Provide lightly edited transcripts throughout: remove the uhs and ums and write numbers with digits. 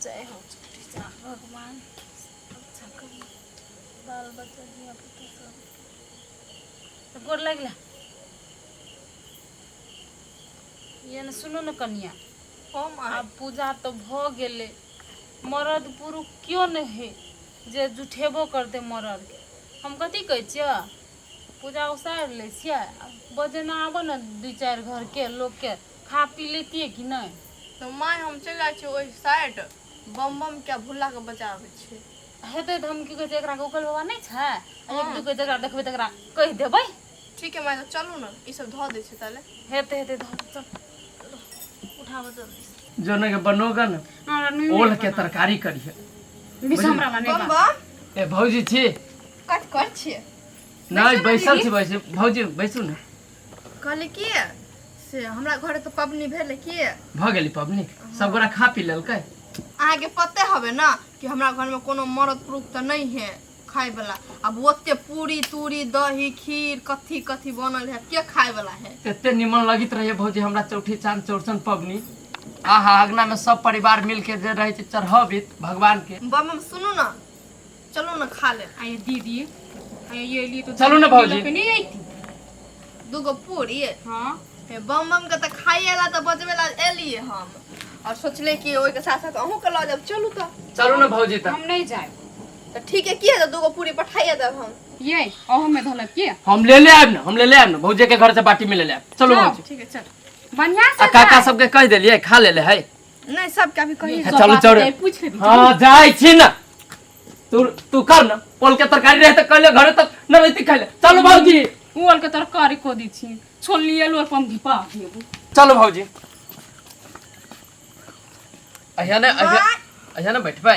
जय हो चौठी चाँद भगवान, अच्छा करी बाल बच्चा धिया पुता सब। गोर लगला ये ने। सुनू ने कनिया, हम आब पूजा तऽ भऽ गेलै। मरद पुरुष केओ नहि है जे जुठेबो करतै मरदके। हम कथी कहै छियै, पूजा उसारि लै छियै आ बजेना आबऽ ने दू चारि घरके लोकके, खा पी लैतियै कि नहि? तऽ माय, हम चलि जाइ छी ओहि साइड, बम बम के भुल्ला के बजाबै छी। हेतै तऽ हम की कहै छै, एकरा गोकल बाबा नहि छै, आ एक दू के जकरा देखबै तकरा कहि देबै। ठीक है माय, तऽ चलू ने, ई सब धऽ दै छै ताले। हेतै हेतै धऽ चल, उठाबऽ जल्दी से। जो ने के बनोगा ने हमरा नहि ओल के तरकारी करिहे। बिस हमरा ला नहि बम बा। बम। ए भौजी छी? कथी कर छियै? नहीं, बैसल छी। बैसू भौजी, बैसू ने। कहली की से हमरा घरे तऽ पबनी भेलै की? भऽ गेली पबनी, सब गोरा खा पी लेलकै। अहाँके पते हवे ना कि हमरा घरमे कोनो मरद पुरुष तऽ नहि है खाय वाला। आब ओते पूरी तूरी दही खीर कथी कथी बनल है, के खाय वाला है? एते निमन लगित रहिए भौजी हमरा चौठी चाँद चौरचन पबनी। आहा, अगना में सब परिवार मिल के जे रहे छै चढ़बित भगवान के। बम बम, सुनू ना, चलू ना खा ले। आये दीदी, आये ये एलियै तऽ चलू ने भौजी। लऽ के नहि अयती? दूगो पूरी? हाँ। हे बम बम के तऽ खाइए ला तऽ बजबे ला एलिए हम, और सोचले कि ओहिके साथ साथ अहूँ के लऽ जाब। चलू तऽ। चलू ने भौजी तऽ। हम नहि जायब। तऽ ठीक है, की है तऽ दूगो पूरी पठाइए देब हम। ये अहू में धलक के हम ले ले आयब ने, हम ले ले आयब ने, भौजी के घर से बाटी में ले ले आयब। चलू भौजी। ठीक है, चल बढ़िया से। आ काका जाय। सबके कहि देलियै खा ले ले है? नहीं, सबके अभी कहिए। चलू, चलू। पूछ लेबी। हाँ, जाइ छी ना। तू तू कर ना, ओल के तरकारी रहे तऽ कहले घरे तक न रहती खाइ ले। चलू भौजी। ओल के तरकारी को दी छी, छोलनी आलू और पम धीपा देबू। चलू भौजी, अहिया ने, अहिया अहिया ने बैठबै।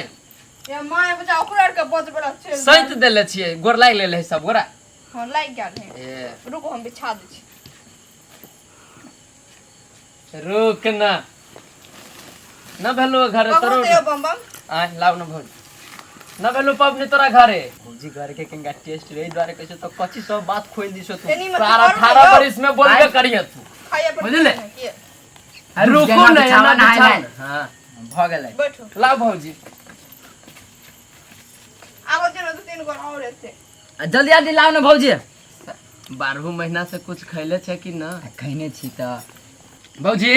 ये माय बच्चा ओकरो आर के बजबे ला चलि। सैत देले छियै, गोर लागि लेले है सब गोरा। हाँ, लागि गेल है। ए रुको, हम बिछा दै छी। रुक ना, न भेलो घरे ककरो तोरो? दियौ बम बम। आय लाव न भौजी, न भेलो पबनी तोरा घरे? भौजी घर के केंगा टेस्ट रही द्वारे कहै छै तऽ कथी सब बात खोलि दिसो तू। एनी मत सारा करू 18 ने यौ। बरिस में बोलबे करिहे तू। खाइए पर। बुझले? की? रुको जेना न, बिछावा एना नहाय बिछाओ लाय। न। हाँ। भऽ गेलै। बैठू। लाव भौजी। आबो जेना दू तीन गो और एते। आ जल्दी जल्दी लाउ ने भौजी। 12 महीना से कुछ खैले छै कि ना? आ खैने छी तऽ। भौजी।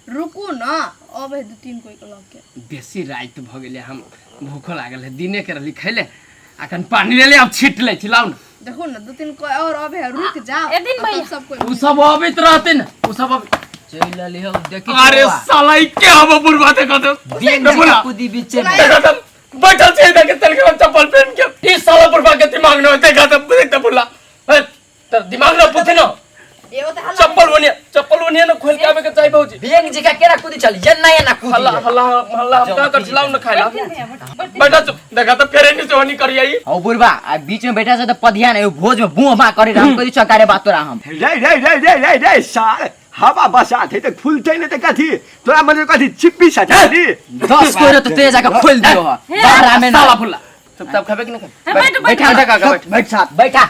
रुकू ना, अबै दू तीन कोई के लऽ के। बेसी राति भऽ गेलै, हम भूखो लागल है, दिने के रहली खैले। अखन पानी ले ले, आब छीट लै छी, लाउ ने। देखू ने, दू तीन कोई और अबै है, रुक जाओ। ए दिन आ तब भैया। सब कोई उ सब अबैत रहते ने, उ सब चलि अली हौ देखी। अरे साला, ई के हबो बुढ़वा? देखा तो दिन बोला। जकाँ कुदी बीचे में। देखा तो बैठल छै देख के चल के चप्पल पहन के। ई साला बुढ़वा के दिमाग न देखा तो, देख तो बुला। ए, तर दिमाग न पूछे न। एगो तऽ हल्ला। चप्पल ओनिया, चप्पल ओनिया न खोल के आबे के चाही भौजी। बेंग जकाँ केना कुदी चल एना एना कुदी। हल्ला हल्ला हल्ला हम का कर, लाउ न खाइ ला। बैठा चुप, देखा तो फेरे नहीं से ओनी करिया ई। हौ बुढ़बा, आ बीच में बैठा से तऽ पधिया ने भोज में बुआ बा करे हम कहि छौ कारे बात तोरा हम। रे रे रे रे रे रे सार, हवा बसात है तऽ खुलतै नहि तऽ कथी तोरा मन कथी चिप्पी सटा दी? 10 कोइ तऽ ते जाके खोलि दियो बाहर में। साला फुल्ला, चुपचाप खाबे कि ना खाबे? बैठ बैठ। बैठा काका, बैठ। बैठ साथ बैठा।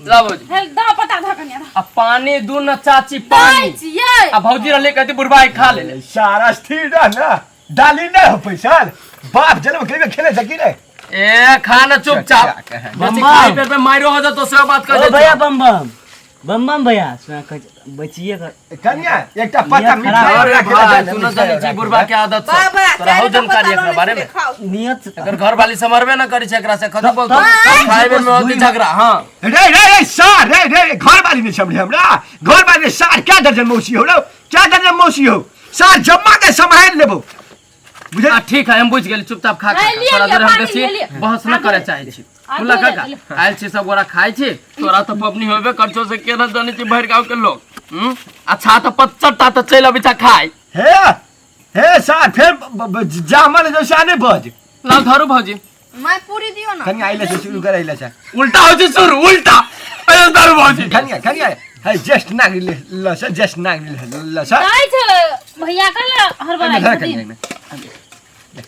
लाओ भौजी। हे दा पता धऽ कनिया। आ पानी दू न चाची, पानी। दै छियै। आ भौजी रहले कहती बुढ़वा आई खा ले ले। सारा स्थिर रह ना, डाली नहीं हो पैसा बाप जन्म के खेले सकी रे। ए खा ना चुपचाप, बेसी खाई पेट में मारो हो जा तो से बात कर ओ दे। भैया, बम बम बम बम भैया, सुना कहै छै, बचिए कर। कनिया, एकटा पत्ता नियत मिठाई खराब। अरे राखे ला भाई, जा, तू न मिठाई जाने छी राखे बुढ़वा ला। के आदत बा से बा। तोरा हो चारि टा जानकारी पत्ता एकरा लऽ बारे लै में? खाउ। नियत एकर घर वाली समरबे न करी छै एकरा से, खत्म बोलतो तब- खाए में होती झगड़ा। हां रे रे रे सार, रे रे, घर वाली नहीं समझे हमरा घर वाली। सार, क्या दर्जन मौसी हो रे, क्या दर्जन मौसी हो सार, जम्मा के सम्हाल लेबो बुझे। आ ठीक है, हम बुझ गेली, चुपचाप खा खा। ले लिअ, थोड़ा देर हम पानी बेसी ले लिअ। बहस न करे चाहे छी। आ बुला ले लिअ, काका ले। आयल छी, सब गोरा खाइ छी। तोरा तऽ पबनी होबे करछो से केना जानै छी भरि गाँव के लोग। हम्म? अच्छा तऽ पच्चटा तऽ चलि अबै छा खाइ। हे हे सार, फेर जामल जैसा नहीं बज। लाउ धरू भौजी। माय, पूरी दियो ना। कनिया आइले से शुरू कर आइले से। उल्टा होइ छै शुरू, उल्टा। अरे धरू भौजी। कनिया, कनिया है, ज्येष्ठ नागरिक लस, ज्येष्ठ नागरिक लस। दै छै भैया, कहले हड़बड़ाइ धर छथिन। कनिया एहिमे।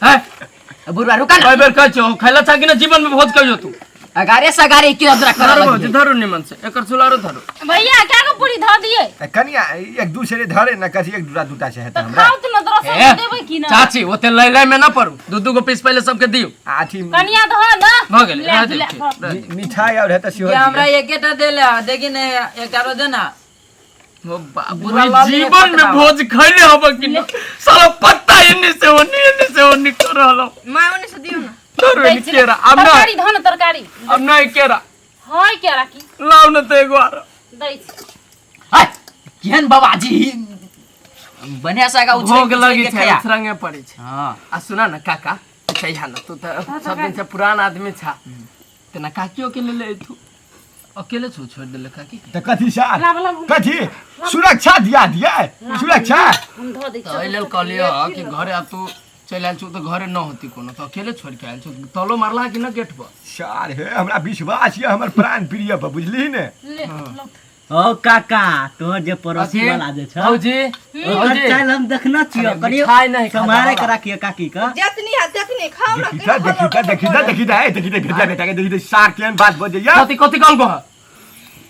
है बुढ़बा रुका ना। कई बेर कहै छियौ, खैला छा कि ना जीवन में भोज कहियो तू? अगारे से अगारे की तोरा कर धरू भौजी धरू निमन से एकर चुलारो धरू। भैया क्या को पूरी धऽ दिए? कनिया एक दूसरे धरे न कथी एक दूटा दूटा से हेतै तऽ हमरा। खाउ तऽ न तोरा ए, सब देबै की ना? चाची ओते लय लय में न पड़ू, दू दू गो पीस पहिले सबके दियौ। आ अथी कनिया धऽ न। भऽ गेलै, ले, रह दियौ, ले, ठीक, हँ। रह दियौ। मिठाई और हेतै सेहो ये हमरा दियौ। एकेटा देले देखी ने एकटा रो देना। ओ बाबू पूरा लऽ लिए जीवन में पत्ता। भोज खैले हब कि न, साला पत्ता एन्ने से ओन्ने एन्ने से ओन्ने कर रहल हौ। माय ओने से दियौ ना। धरू एन्ने केरा अब न तरकारी धऽ न तरकारी। अब नहीं केरा। हय केरा की? लाउ न तऽ एगो आरो। दै छी। हाय केहन बाबाजी बढ़िया से आगा उछल भोग लगी छै खाया। उछरंगे पड़ै छै। हाँ आ सुना न काका, अच्छा यहाँ न तू तऽ सब दिन से पुरान आदमी छा, तेना काकियो के लेले अयथु, अकेले छौ छोड़ देले काकी के। तऽ कथी सार लाब, लाब। कथी सुरक्षा दिया दिया सुरक्षा। हम धऽ दै तऽ छी। एहि लेल कहलियो कि घरे आब तू चलि आयल छौ तऽ घरे न होती कोनो, तऽ अकेले छोड़ के आयल छौ, तलो मारला कि न गेट पर? सार हे हमरा विश्वास ये हमर प्राण प्रिय पर, बुझली ने? ले लो। ओ काका तोहर जे पड़ोसी अथी, वाला जे छ भौजी ओकर भौजी चाल हम देखना छियो, अरे कनियो मिठाई नहीं खाता सम्हारे बाबा। के राखियो काकी के। जतनी है ततनी खाओ ना। देखी त देखी त देखी त देखी त ए देखी त भेजा बेटा के देखी त सार केहन बात बजैया। कथी कथी कहल कह?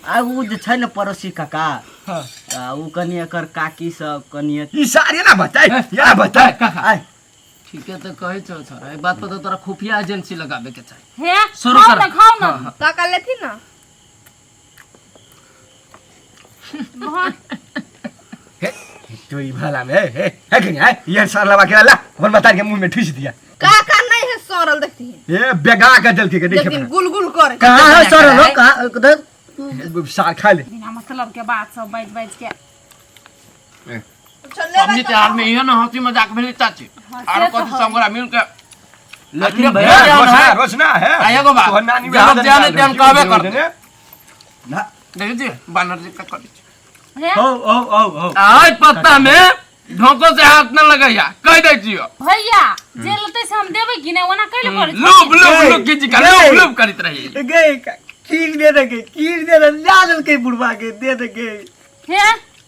आ उ जे छै ने पड़ोसी काका, हाँ। आ उ कनि एकर काकी सब कनि ई सार एना बताई एना बताई। काका आय ठीके तऽ कहै छौ छोरा, एहि बात पर तऽ तोरा खुफिया एजेंसी लगाबे के चाही। हे शुरू खाउ कर। न खाउ न। काका लेथिन ना। भऽ हे तो ई भला में हे हे हे कनिया हे ये सार लवा के ला अपन बता के मुंह में ठूस दिया। काका नहीं है सड़ल देखती ए बेगा के जल के देखे देखती गुल गुल करे। कहाँ है सर हो कहाँ देख। सार खा ले। बिना मतलब के बात सब बाजि बाजि के। चल ले पबनी त्योहार में इहो न हंसी मजाक भेलै चाची, हाँ, आरो से तऽ कथी है। सब गोरा मिल के लेकिन भैया भैया रोशना रोशना है। आ एगो बात, तोहर नानी में जब हाथ जाने निकाल तेहन रही, कहबे की करतै। ने? ना। देखै छी बानर जी का करै छै। हे हो हो हो हो आइ पत्ता में ढोको से हाथ न लगैया कह दै छियो। भैया जे लेतै से हम देबै कि नहि, ओना कैले करै छी? लूप लूप लूप खींच के लूप लूप करैत रही। गे खीर दे दे के खीर दे दे ला देलकै बुढ़वा के दे दे के। हे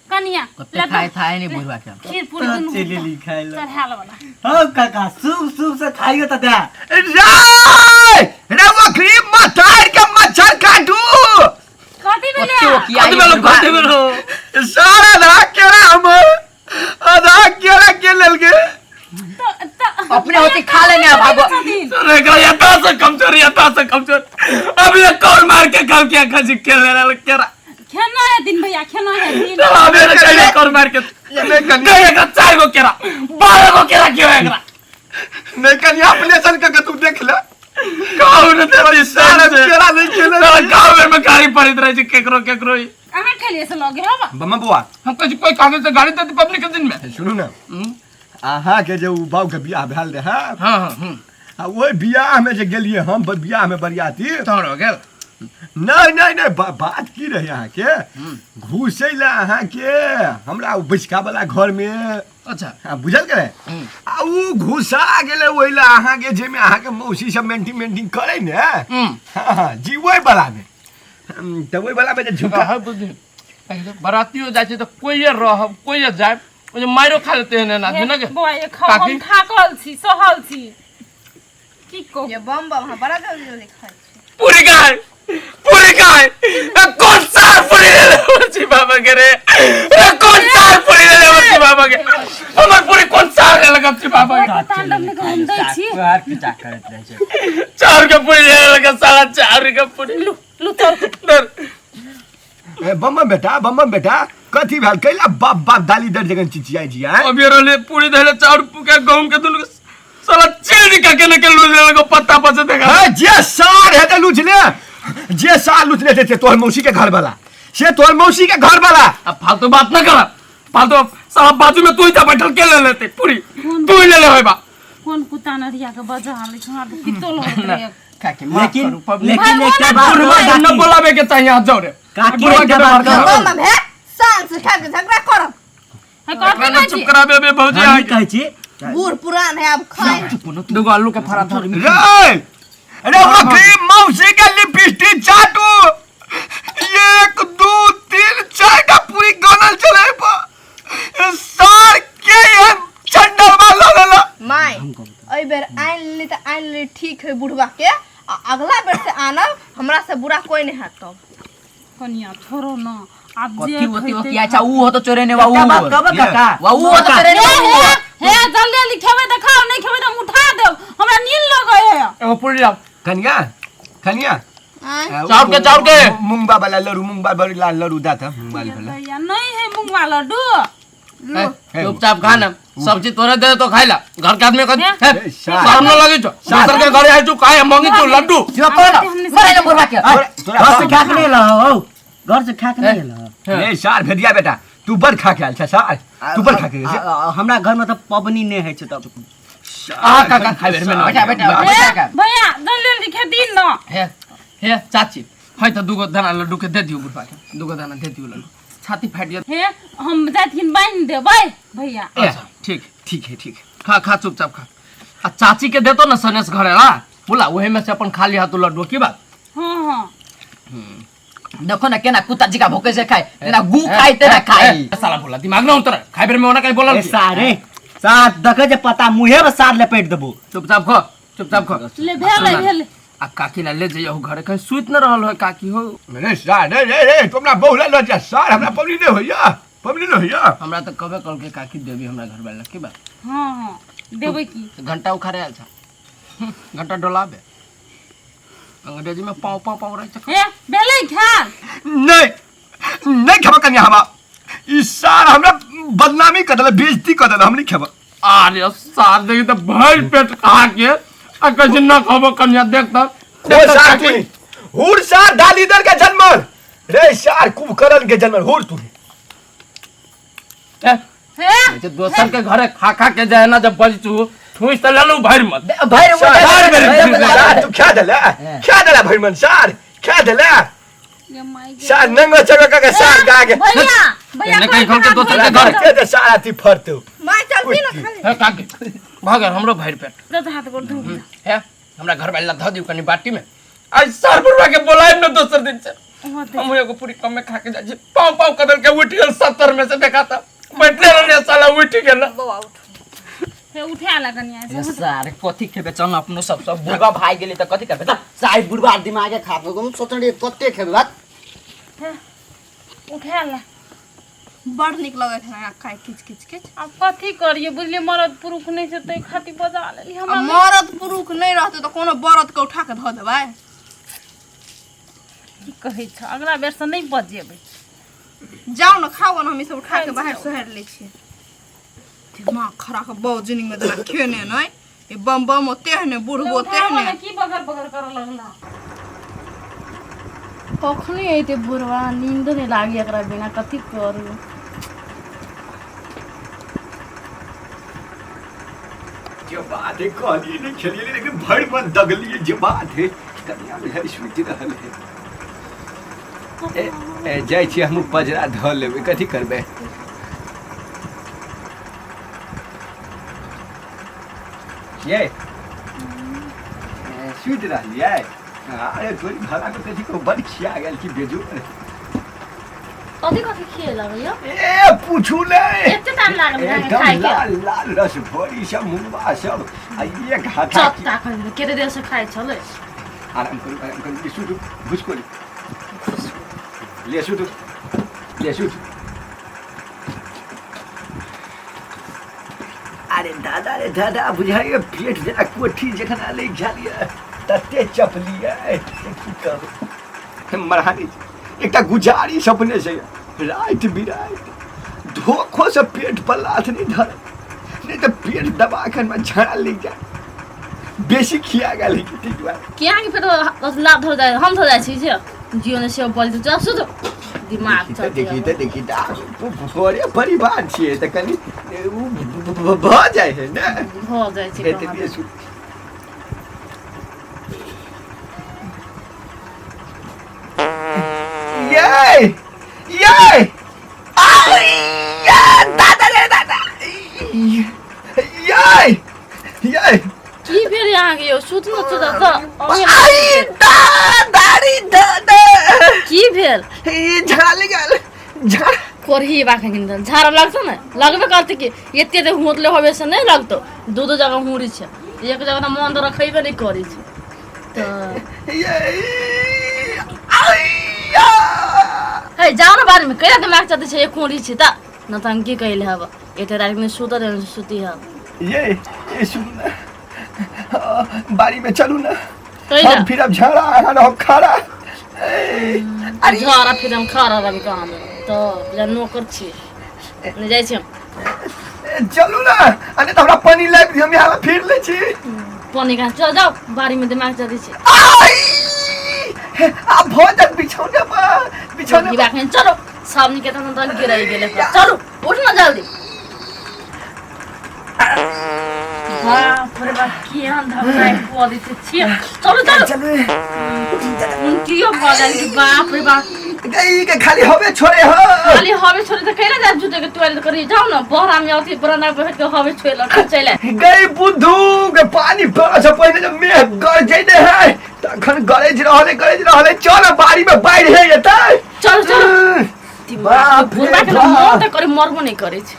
कनिया कते खाए थाए नहीं बुढ़वा के। खीर पूरी दुनू चली ली खाइ ला। चढ़ायल वाला। हो काका सूप सूप से खाइयो त दे। रे रे बकरी मतार के मच्छर काटू। कथी भेलै? कते ओकिया कथी भेलो कथी भेलो? सारा आधा केरा हमर आधा केरा के लेलके। तऽ अपने होते खा लेने भागो। सर एकरा यथा से कमजोर यथा से कमजोर अब ये कौन मार के खा के खा के ले रहल केरा। खेना है दिन भैया खेना है दिन। चल अबे रे कहियो कौन मार के नहीं कनिया कहियो एकरा 4 गो केरा 12 गो केरा क्यों एकरा? नहीं कनिया अपने सन के तू देख ले। कहू ने तेरी सारा सारा केरा नहीं खेले। सारा गाँव में गाड़ी पड़ित रहे छै केकरो केकरो ही। अहाँ खेलिए से लगे हवा। बम्मा बुआ हम कहै छी कोई कागज से गाड़ी देती पबनी के दिन में। सुनू ना अहाँ के जे उ बाऊ के बियाह भेल रहे। हाँ हाँ हम्म। आ ओहि बियाह में जे गेलिए हम बियाह में बरियाती तोहर हो गेल। नहीं नहीं नहीं बात की रहे अहाँ के घुसै ला अहाँ के हमरा उ बैसका वाला घर में। अच्छा आ बुझल के आ उ घुसा गेलै ओहि ला अहाँ के जाहिमे अहाँ के मौसी सब मेंटिंग मेंटिंग करै ने। हाँ हाँ जी ओहि वाला में तऽ ओहि वाला में जे झुका हाँ बुझली बरातियो जाइ छै तऽ कोइए रहब कोइए जायब ओ जे माइरो खा लेते हैं आदमी ना के। बौआ ये खाउ, हम काकी? थाकल छी सहल छी की कहू। ये बम बम हम बड़ा जल्दी जल्दी खाइ छी। पूरी खाए पूरी खाए ए कौन सार पूरी ले ले छी बाबा के रे, ए कौन सार पूरी ले ले छी बाबा के, हमर पूरी कौन सार ले लगा छी बाबा के? तांडव ने हम दै छी। तोहर पीछा करैत रहै छै। चाउर के पूरी ले लगा साला चाउर के पूरी। लू लू तोर। डर। ए बम्बम बेटा बम्बम बेटा कथी भेल कैला बाप बाप दाली दर जगन चिचियाइ छी आँय? अभी रहले पूरी धैले चाउर पुका गहूम के दुनू के साला चेंज का के ने के लूज लगा पत्ता पर से देखा। हे जे सार हे ते लुचले जे सार लुचले ते तोहर मौसी के घर वाला से तोहर मौसी के घर वाला। अब फालतू बात ना कर फालतू साला बाजू में तू ही था बैठल के ले लेते पूरी तू ही ले ले होबा। कोन कुत्ता नरिया के बजा ले हमरा तऽ पित्तो लगैत रहैया। काकी माफ लेकिन करू पबनी। लेकिन एकटा बात बुढ़वा के न काकी, बोलाबे के चाहिए हाथ जोड़े। काकी बुढ़वा के एकटा बात व्यवहार कहू। बम बम हे शान से खा के झगड़ा करब। हे कथी एकरा न कहै चुप छी? कराबे अबे भौजी हम आके। कहै छी बूढ़ पुरान है अब खाए। दूगो आलू के फरा धर। रे रे बकरी मौसी के लिपस्टिक चाटू 1 2 3 4 टा पूरी गनल चले पर सार के ये चंडल वाला लेला। माय एहि बेर आनि लेली तऽ आनि लेली ठीक है बुढ़वा के, आ अगला बेर से आनब, हमरा से बुरा कोई नहीं हैत तब। कनिया छोड़ो ना, आब जे कथी होती खैतै की अच्छा ऊ हो तो चोरे ने वा ऊ एकटा बात कहबै काका? वा ऊ हो तो चोरे ने हे वा ऊ। हे हे, जल्दी जल्दी खेबै तऽ खाउ, नहि खेबै तऽ हम उठा देब, हमरा नींद लगै है। एगो पूरी लाओ। कनिया कनिया आँय? चाउर के, चाउर के। मुंगबा वाला लड्डू, मुंगबा वाला लड्डू दाता, मुंगबा वाला। भैया नहीं है मुंगवा लड्डू। लो। चुपचाप खा ना, सब्जी तोरे दे तो खाई ला, घर के आदमी का ए, शर्म न लगे छो, दोसर के घरे आइ छु खाए मंगी तू लड्डू। शिवा करो ना, मरे ना बुढ़वा के। तोरा घर से खा के नहीं एलह हौ, घर से खा के नहीं एलह। ए सार भेदिया बेटा, तू बड़ खा के आयल छ सार, तू बड़ खा के आयल छ। हमरा घर में तऽ पबनी नहि होइ छै तब। आ काका खाइ बेर में ना। बैठा बैठा हे, बैठा का। भैया जल्दी जल्दी खेती न। हे हे चाची, है त दुगो दाना लड्डू के दे दियो बुढ़वा के, दुगो दाना दे दियो लड्डू, छाती फाटि जायत। हे हम जाथिन बान्हि देबै भैया। अच्छा ठीक ठीक है ठीक है। खा खा चुपचाप खा। आ चाची के देतो ना सनेस घरे ला बोला, वही में से अपन खा लिया तू लड्डू की बात। हाँ हाँ। देखो ना केना कुत्ता जी का भोके से खाए, तेना गू खाए तेना खाई। साला बोला दिमाग ना उतर, खाए बेर में ओना कहीं बोलल ए की। सारे सार देखे जे पता मुहे में सार लपेट देबो। चुपचाप खो चुपचाप खो। ले भेलै भेलै। आ काकी ला ले जइयो घरे, कहीं सुति न रहल हो काकी हो। रे सार रे रे रे, तुम ना बहुला ल जा सार, हमरा पबनी नहीं होइया, पबनी नहीं होइया। हमरा त कबे कल के काकी देबी हमरा घर वाला की बात। हाँ हाँ देबै की। घंटा उखाड़े आयल छ, घंटा डोलाबे अंग्रेजी में पाँव पाँव पाँव रहे छ। हे भेलै खाल। नहीं नहीं खेबा कन्या हमा, ई सार हमरा बदनामी कर देला, बेइज्जती कर देला, हम नहीं खेबा। अरे सार देखी त भर पेट खा के आ कहीं न खबो कन्या देख त। ओ सार तू हुर सार दाली दर के जन्मल रे सार, कुंभकर्ण के जन्मल हुर तू। ए, हे जे दोसर के घरे खा खा के जाए ना, जब बजतू ठूस त लेलू भर मत। भर सार सार तू खा देला, खा देला भर मन सार, खा देला ये माई गे। सार, नंगो चगो का सार गा के। भैया भैया एने कहीं खोल के दोसर के घरे। के दे सार अथी फरतू। माय चलती ना खाली। हे काकी भऽ गेल हमरो भरि पेट। दस हाथ गोड़ धो। हे हमरा घर वाला धऽ दियौ कनी बाटी में। आज सार बुढ़वा के बोलायब न दोसर दिन से, हम एगो पूरी कम में खा के जाइ छी। पाँव पाँव कदल के उठि गेल 70 में से देखा था बैठले रहने साला उठि गेल। हे उठा ला कनिया ए सारे कथी खेबे चल अपनो सब सब बुढ़वा भाई गेली त कथी करबे त साइ बुढ़वा दिमागे खा हम सोचने कते खेबे बात। उठा ला। बड़ नीक लगैत है खाय किच किच किच। आब कथी करिए बुझलिए, मरद पुरुख नहीं छै तै खातिर बजा लेली आ हमरा। मरद पुरुख नहीं रहते तऽ कोनो बरद के उठा के धऽ देबै। की कहै छ, अगला बेर से नहीं बजेबै। जाउ ने खाउ ने, हम ई सब उठा के बाहर सोहरि लै छियै। दिमाग खराब के बाउ जिनिंग में जेना खेने नहि, ई बम बम तेहने बुढ़बो तेहने। की बगर बगर करऽ लगला। कखनी अयतै बुढ़वा, नींद नहि लागै एकरा बिना, कथी करू। जे बात है कहलिए नहीं खेलिए, लेकिन भर मन दगलिए जे बात है कन्या बुझाइ सुति रहल है। ए ए जाइ छी हम पजरा धऽ लेबै, कथी करबै। ये सुति रहलियै। अरे तोरी भला के कथी को बड़ खिया गेल की बेजोड़। कथी कथी खिएलक यौ? ए पूछू नै, एते टाइम लागल एकदम खाइ के? लाल लाल रस भरी सब मुंगबा सब आ एक हाथा। चत्ता खैले केते देर से खाइ छलै। आराम करू आराम करू, ले सुतू घुसको ले सुतू ले सुतू। अरे दादा रे दादा बुझाइए पेट जेना कोठी जखन आले झालिए तते चपलिए की कहू मरहानी। एकटा गुजारिश अपने से राति बिराति धोखो से पेट पर लाथ नहीं धर, नहीं तो पेट दबा कर में झड़ा लग जाए, बेसी खिया गेल है कि ठीक बात। किया कि फेर लाभ धर जाय, हम धर जाइ छी जे जियो ने से बोल चल सुत दिमाग देखी देखी त देखी त घरे परिवार छियै तऽ कनि उ भऽ जाइ है ने, भऽ जाइ छै। एतबे सुत। ये ये आ दादा रे दादा ये ये की भेल अहाँके यौ? सुतनो छौ तऽ आई दादा दादा की भेल? ई झाड़ गेल झाड़ कोरही बाखन किन झाड़ लगतौ ने, लगबे करतै कि एते जे हुँटले होबे से नहि लगतौ। दू दू जगह हुँड़ी छै, एक जगह तऽ मन तऽ रखेबे नहि करै छै। तऽ ये आइया हे जाओ ना बारे में कहिया दिमाग चलते छै एक कोड़ी छै तऽ न तऽ हम की कहले हब एते रात में सुतल रहल सुती हब ये ये सुन ना बाड़ी में चलू ना कहिया हम फिर अब झड़ा अहाँ रहब खड़ा ए, अरे झड़ा फिर हम खड़ा रहब कहाँ में तऽ जा नौकर छी नहि जाइ छी हम चलू ना अरे तऽ हमरा पानी लाबि दियौ हम यहाँ फिर लै छी पानी कहाँ चल जाओ बाड़ी में दिमाग चलते छै आई आ भऽ जात बिछौने पर बिछौने हिबा खन चलो सामने के तन तन गिराई गेले चलो उठ ना जल्दी बाप रे बाप केहन धमकाइ कऽ दै छै छी चलो चलो चलू उनटियो भऽ गेल कि बाप रे बाप गई के खाली हवे छोड़े हो खाली हवे छोड़े तऽ कैला जाब झूठे के टॉयलेट करी जाओ ना बहरा में अथी बरामदा पर बैठ के हवे छोड़े लग चले गई बुद्धू के पानी पड़े से पहले जब मेघ गरजैले है तखन गरज रहले गरज रहले चल बाड़ी में बाढ़ि है एतै चलो चलो बाप रे बुढ़बा के बाप। मन तऽ करे मरबो नहि करै छै।